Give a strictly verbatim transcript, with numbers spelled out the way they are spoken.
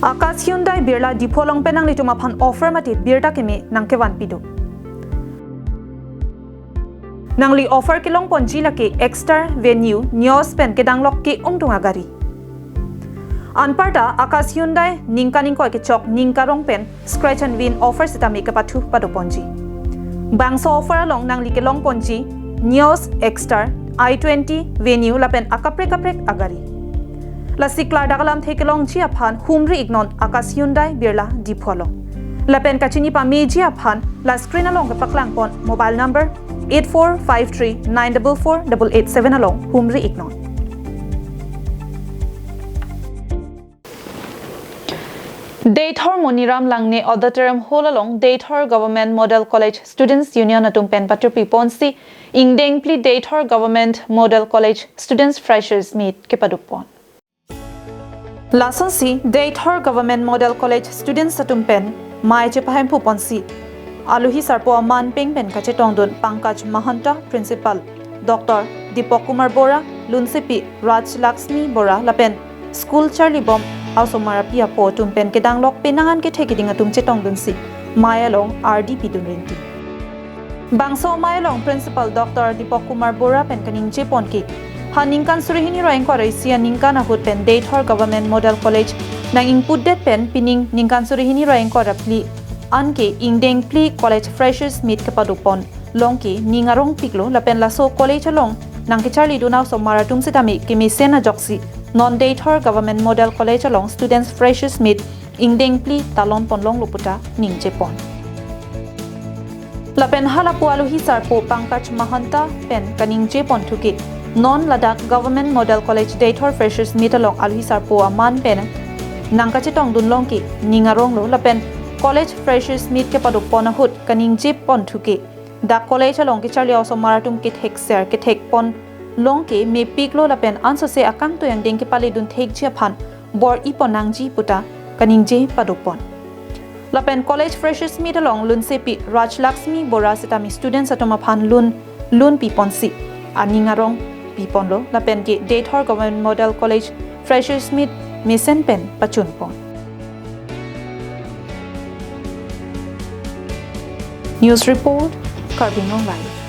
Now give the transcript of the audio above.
Akash Hyundai Birla Diphu along pen nanglitum aphan offer mate birta keme nangkevanpi do. Nangli offer kelongponji lake Exter, Venue, Nios pen kedanglok ke-ongdung agari. Anparta Akash Hyundai ningkan ingkoi kechok ning karong pen scratch and win offer sitame kepathu padoponji. Bangso offer along nangli kelongponji Nios, Exter, i twenty, Venue lapen akaprek kaprek agari. Lasi klardak alamthe kelongji aphan humri iknon Akash Hyundai Birla Diphu along. Lapen kachini pameji aphan la screen along kepaklangpon mobile number eight four five three nine double four double eight seven along humri iknon. Deithor Moniram Langne Auditorium Hall along Deithor Government Model College Students Union atum pen paturpiponsi ingdeng phli Deithor Government Model College Students Freshers Meet kepadopon. Lasonsi Deithor Government Model College Students atum pen mei chepahemphuponsi alohi sarpo aman peng pen kachetongdun Pankaj Mahanta, Principal, Doctor Deepak Kumar Bora, Lunsepi Raj Lakshmi Bora lapen school charlibom osomar api apo atum pen kedanglok penang an kethe keding atum chetongdunsi mei along ardi pidun rinti. Bangso mei along Principal Doctor Deepak Kumar Bora pen kaningjepon ke, ha ningkan suri hini ra ingkoi ra isi aningkan ahut pen Deithor Government Model College nang-ingputdet pen pining ningkan suri hini ra ingkoi ra phli anke ingdeng phli College Freshers Meet kepadopon long ke ning arongpiklo lapen laso college along nangkecharlidun osomar atum sitame kemesen ajoksi non Deithor Government Model College along Students Freshers Meet ingdeng phli talonpon longlo puta ningjepon. Lapen halapu alohi sarpo Pankaj Mahanta pen kaningjepon thuke, non ladak Government Model College Deithor Freshers Meet along alohi sarpo aman pen nangkachetongdun long ke ning aronglo lapen College Freshers Meet kepadopon ahut kaningjepon thuke, dak college along kecharli osomar atum kethekser kethekpon long ke mepiklo lapen ansose akangtui angdeng kepaledun thekji aphan bor-ipon nangji puta kaningje padopon. Lapen College Freshers Meet along Lunsepi Raj Lakshmi Bora sitame students atum aphan lun lunpiponsi aning arongpiponlo lapen ke Deithor Government Model College Freshers Meet mesen pen pachunpon. News report, Karbi Anglong Live.